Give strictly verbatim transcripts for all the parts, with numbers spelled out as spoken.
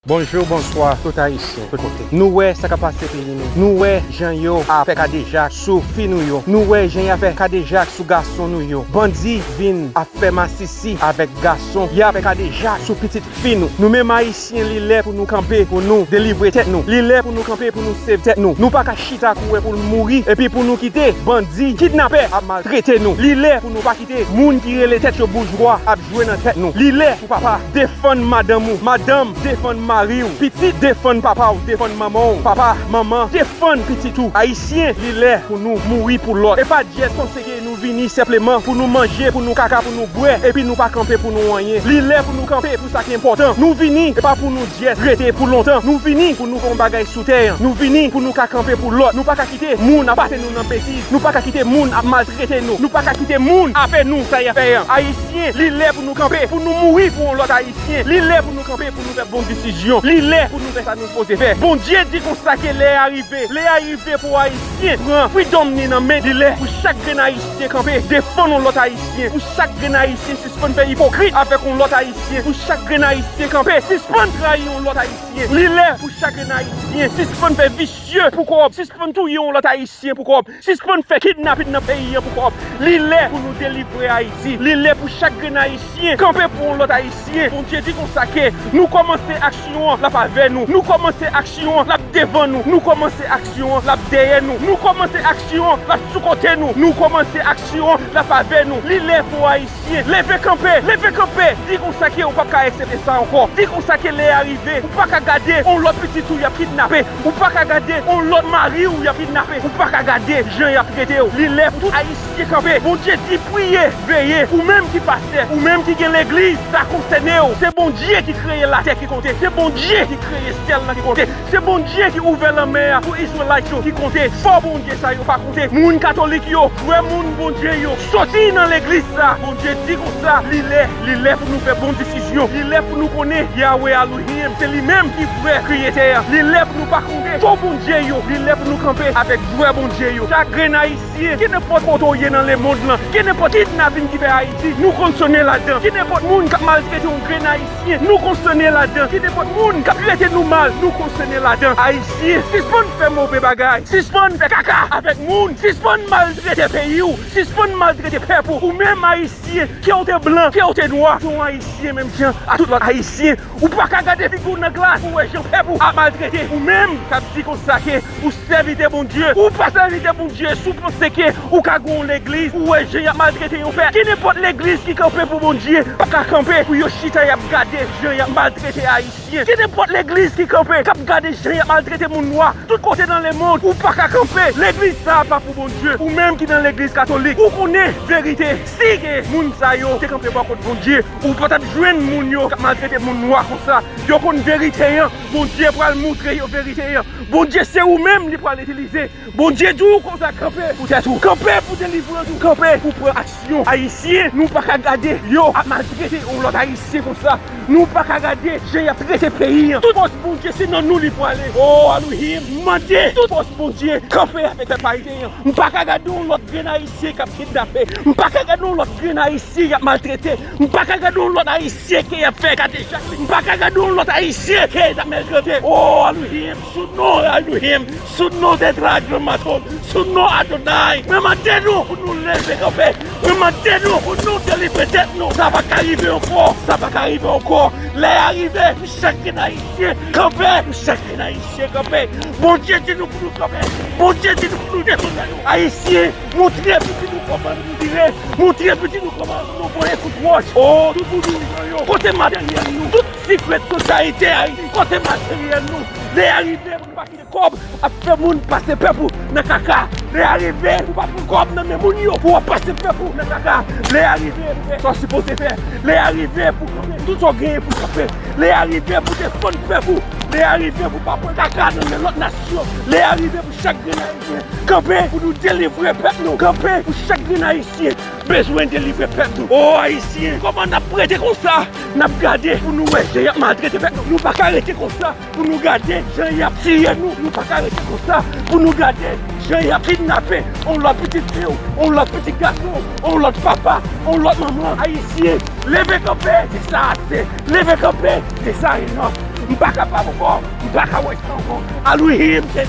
Bonjou, bonswa, tout Ayisyen, tout kote. Nou wè sa k ap pase peyi nou. Nou wè jan yo ap fè kadejak sou fi nou yo. Nou wè jan y ap fè kadejak sou gason nou yo. Bandi vin ap fè masisi avèk gason. Y ap fè kadejak sou pitit fi nou. Nou menm Ayisyen, li lè pou nou kanpe, pou nou delivre tèt nou. Li lè pou nou kanpe, pou nou save tèt nou. Nou pa ka chita kouri pou nou mouri, epi pou nou kite bandi, kidnapè ap maltrete nou. Li lè pou nou pa kite moun ki rele tèt yo boujwa ap jwe nan tèt nou. Li lè pou papa defann madanm ou, madanm defann mari w, pitit defann papa w, defann manman w, papa, manman, defann pitit ou. Ayisyen, li lè pou nou mouri pou lòt. E pa jès panse ke nou vini senpleman pou nou manje, pou nou kaka, pou nou bwè, epi nou pa kanpe pou nou anyen. Li lè pou nou kanpe pou sa ki enpòtan. Nou vini, e pa pou nou jès rete pou lontan. Nou vini pou nou fè yon bagay sou tè an. Nou vini pou nou ka kanpe pou lòt. Nou pa ka kite moun ap pase nou nan betiz. Nou pa ka kite moun ap maltrete nou. Nou pa ka kite moun ap fè nou sa y ap fè an. Ayisyen, li lè pou nou kanpe, pou nou mouri pou yon lòt Ayisyen. Li lè pou nou kanpe, pou nou fè bon desizyon. Li lè pou nou fè sa nou sipoze fè. Bondye di konsa ke lè a rive. Lè a rive pou Ayisyen pran freedom ni nan men. Li lè pou chak grenn Ayisyen kanpe, defann yon lòt Ayisyen. Pou chak grenn Ayisyen sispann fè ipokrit avèk yon lòt Ayisyen. Pou chak grenn Ayisyen kanpe, sispann trayi yon lòt Ayisyen. Li lè pou chak grenn Ayisyen sispann fè visye pou kòb, sispann touye yon lòt Ayisyen pou kòb, sispann fè kidnapin nan peyi an pou kòb. Li lè pou nou delivre Ayiti. Li lè pou chak grenn Ayisyen kanpe pou yon lòt Ayisyen. Bondye di konsa ke nou kòmanse aksyon an, l ap avè nou. Nou kòmanse aksyon an, l ap devan nou. Nou kòmanse aksyon an, l ap dèyè nou. Nou kòmanse aksyon an, l ap sou kote nou. Nou kòmanse aksyon an, l ap avè nou. Li lè pou Ayisyen leve kanpe, leve kanpe. Di konsa ke ou p ap ka aksepte sa ankò. Di konsa ke lè a rive, ou pa ka gade yon lòt pitit ou y ap kidnape. Ou pa ka gade yon lòt mari w y ap kidnape. Ou pa ka gade jan y ap trete w. Li lè pou tout Ayisyen kanpe. Bondye di, priye, veye. Ou menm ki pastè, ou menm ki gen legliz, sa konsène w. Se Bondye ki kreye latè ki konte. Se Bondye ki kreye syèl lan ki konte. Se Bondye ki ouvè lanmè a pou Izrayèl yo ki konte. Fo Bondye sa yo pa konte. Moun katolik yo, vrè moun Bondye yo, soti nan legliz sa. Bondye di konsa, li lè, li lè pou nou fè bon desizyon. Li lè pou nou konnen Yahweh Elohim, se li menm ki vrè kreyatè a. Li lè pou nou pa konte fo Bondye yo. Li lè pou nou kanpe avèk vrè Bondye yo. Chak grenn Ayisyen, kenenpòt kote w ye nan lemonn lan, kenenpòt kidnapin ki fè Ayiti, nou konsène ladan. Kenenpòt moun k ap maltrete yon grenn Ayisyen, nou konsène ladan. Kenenpòt moun k ap trete nou mal, nou konsène ladan. Ayisyen, sispann fè move bagay. Sispann fè kaka avèk moun. Sispann maltrete peyi w. Sispann maltrete pèp ou. Ou menm Ayisyen, ke w te blan, ke w te nwa, se yon Ayisyen menm jan a tout lòt Ayisyen. Ou pa ka gade figi w nan glas pou w wè jan pèp ou ap maltrete. Ou menm k ap di konsa ke ou sèvitè Bondye, ou pa sèvitè Bondye, si w panse ke ou ka gen yon legliz pou w wè jan y ap maltrete yon pèp. Kenenpòt legliz ki kanpe pou Bondye pa ka kanpe pou yo chita y ap gade jan y ap maltrete Ayisyen. Kenenpòt legliz ki kanpe, k ap gade jan y ap maltrete moun nwa tout kote nan lemonn, ou pa ka kanpe. Legliz sa a pa pou Bondye. Ou menm ki nan legliz katolik, ou konnen verite. Si ke moun sa yo te kanpe bò kot Bondye, ou pa t ap jwenn moun yo k ap maltrete moun nwa konsa. Yo konn verite an. Bondye pral moutre yo verite an. Bondye se ou menm li pral itilize. Bondye di w konsa, kanpe pou tèt ou. Kanpe pou delivrans ou. Kanpe pou pran aksyon. Ayisyen, nou pa ka gade yo ap maltrete yon lòt Ayisyen konsa. Nou pa ka gade jan y ap trete peyi an. Tout fòs Bondye, se nan nou li pwale. O Elohim, mande tout fòs Bondye kanpe avèk pèp ayisyen an. M pa ka gade yon lòt grenn Ayisyen k ap kidnape. M pa ka gade yon lòt grenn Ayisyen k ap maltrete. M pa ka gade yon lòt Ayisyen ke y ap fè kadejak. M pa ka gade yon lòt Ayisyen ke y ap maltrete. O Elohim, sou non Elohim, sou non Tetragrammaton, sou non Adonai, mwen mande nou pou nou leve kanpe. Mwen mande nou pou nou delivre tèt nou. Sa pa ka rive ankò. Sa pa ka rive ankò. Lè a rive pou chak grenn Ayisyen kanpe. Pou chak grenn Ayisyen kanpe. Bondye di nou pou nou kanpe. Bondye di nou pou nou defann tèt nou. Ayisyen, montre pitit nou kòman nou vire. Montre pitit nou kòman nou voye kout wòch. O, tout boudouyon yo. Kote materyèl nou? Tout secret society Ayiti. Kote materyèl nou? Lè a rive pou nou pa kite kòb ap fè moun pase pèp ou nan kaka. Lè a rive pou pa pran kòb nan men moun yo pou w ap pase pèp ou nan kaka. Lè a rive pou fè sa w sipoze fè. Lè a rive pou kanpe tout sa w genyen pou kanpe. Lè a rive pou defann pèp ou. Lè a rive pou pa pran kaka nan men lòt nasyon. Lè a rive pou chak grenn Ayisyen kanpe pou nou delivre pèp nou. Kanpe pou chak grenn Ayisyen bezwen delivre pèp nou. O Ayisyen, kòman n ap rete konsa? N ap gade pou nou wè jan y ap maltrete pèp nou. Nou pa ka rete konsa pou nou gade jan y ap tiye nou. Nou pa ka rete konsa pou nou gade jan y ap kidnape yon lòt pitit fi w, yon lòt pitit gason w, yon lòt papa, yon lòt manman. Ayisyen, leve kanpe, di sa ase. Leve kanpe, di sa enòf. M pa kapab ankò. M pa ka wè sa ankò. Alohim, Seyè.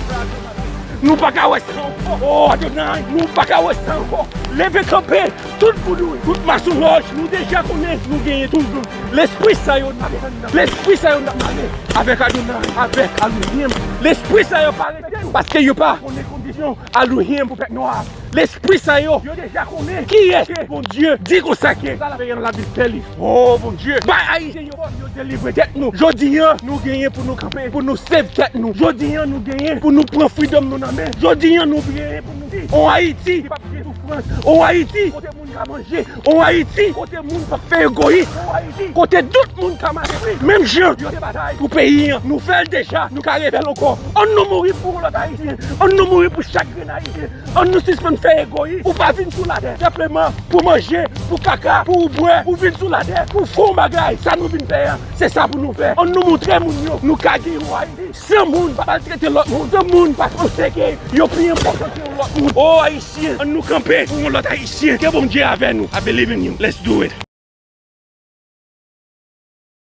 Nou pa ka wè sa ankò. Oh, Adonai, nou pa ka wè sa ankò. Leve kanpe. Tout voudou, tout masonlòj, nou deja konnen, nou genyen toujou. Lespri sa yo n ap male. Lespri sa yo n ap male. Avèk Adonai, avèk Alohim. Lespri sa yo pa rete. Paske yo pa konnen kondisyon Alohim pou fèt nwa. Lespri sa yo, yo deja konnen kiyès ke Bondye di konsa ke sa l ap fè nan lavi tè li. Oh, Bondye, bay Ayisyen yo fòs, yo delivre tèt nou. Jodi a, nou genyen pou nou kanpe, pou nou save tèt nou. Jodi a, nou genyen pou nou pran freedom nou nan men. Jodi a, nou genyen pou nou di, on Ayiti ki p ap gen soufrans. On Ayiti kote moun ka manje. On Ayiti kote moun p ap fè egoyis. On Ayiti kote tout moun ka mache. Menm jan yo te batay pou peyi a, nou fè l deja, nou ka refè l ankò. Ann nou mouri pou yon lòt Ayisyen. Ann nou mouri pou chak grenn Ayisyen. Ann nou sispann fè egoyis. Ou pa vin sou latè senpleman pou manje, pou kaka, pou ou bwè. Ou vin sou latè pou fè yon bagay. Sa nou vin fè a, se sa pou nou fè. Ann nou montre moun yo nou ka gen yon Ayiti san moun pa maltrete lòt moun, san moun pa panse ke yo pi enpòtan ke yon lòt moun. O Ayisyen, ann nou kanpe pou yon lòt Ayisyen. Ke Bondye avè nou. I believe in you. Let's do it.